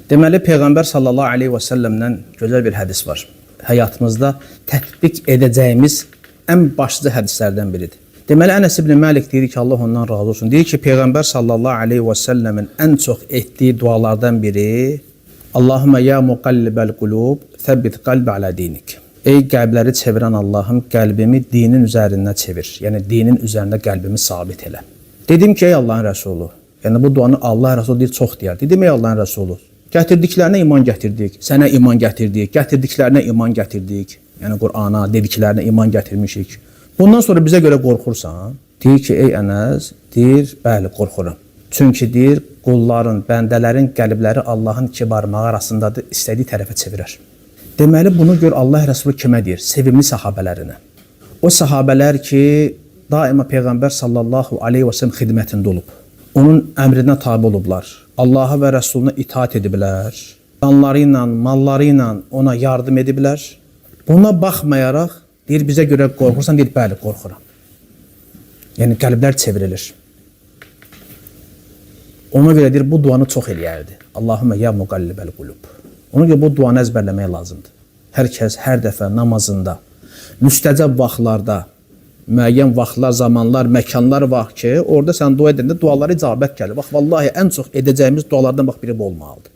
Deməli, Peyğəmbər sallallahu aleyhi və səlləmdən gözəl bir hədis var. Həyatımızda tətbiq edəcəyimiz ən başlıca hədislərdən biridir. Deməli, Ənəs ibn Məlik deyir ki, Allah ondan razı olsun. Deyir ki, Peyğəmbər sallallahu aleyhi və səlləmin ən çox etdiyi dualardan biri Allahümme ya muqallibəl qulub, səbbit qalbi alə dinik. Ey qəlbləri çevirən Allahım, qəlbimi dinin üzərində çevir. Yəni dinin üzərində qəlbimi sabit elə. Dedim ki, ey Allahın Rəsulu, yəni bu duanı Allah Rəsulu deyir, çox deyər. Dedim, ey Allahın Rəsulu, gətirdiklərinə iman gətirdik, sənə iman gətirdik, gətirdiklərinə iman gətirdik. Yəni Qur'ana, dediklərinə iman gətirmişik. Bundan sonra bizə görə qorxursan? Deyir ki, ey Ənəs, deyir, bəli, qorxuram. Çünki deyir, qulların, bəndələrin qəlbləri Allahın iki barmağı arasındadır, istədiyi tərəfə çevirər. Deməli, bunu gör Allah Rəsulu kimə deyir? Sevimli sahabələrinə. O sahabələr ki, daima Peyğəmbər sallallahu aleyhi və səlləm xidmətində olub. Onun əmrinə tabi olublar. Allaha və Rəsuluna itaat ediblər. Canları ilə, malları ilə ona yardım ediblər. Buna baxmayaraq, deyir, bizə görə qorxursan, deyir, bəli, qorxuram. Yəni, qəlblər çevrilir. Ona görə deyir, bu duanı çox eləyərdi. Allahümme ya muqallibəl qulub. Ona görə bu duanı əzbərləmək lazımdır. Hər kəs hər dəfə namazında, müstəcəb vaxtlarda, müəyyən vaxtlar, zamanlar, məkanlar var ki, orada sən dua edəndə dualara icabət gəlir. Bax, vallahi ən çox edəcəyimiz dualardan bax biri bu olmalıdır.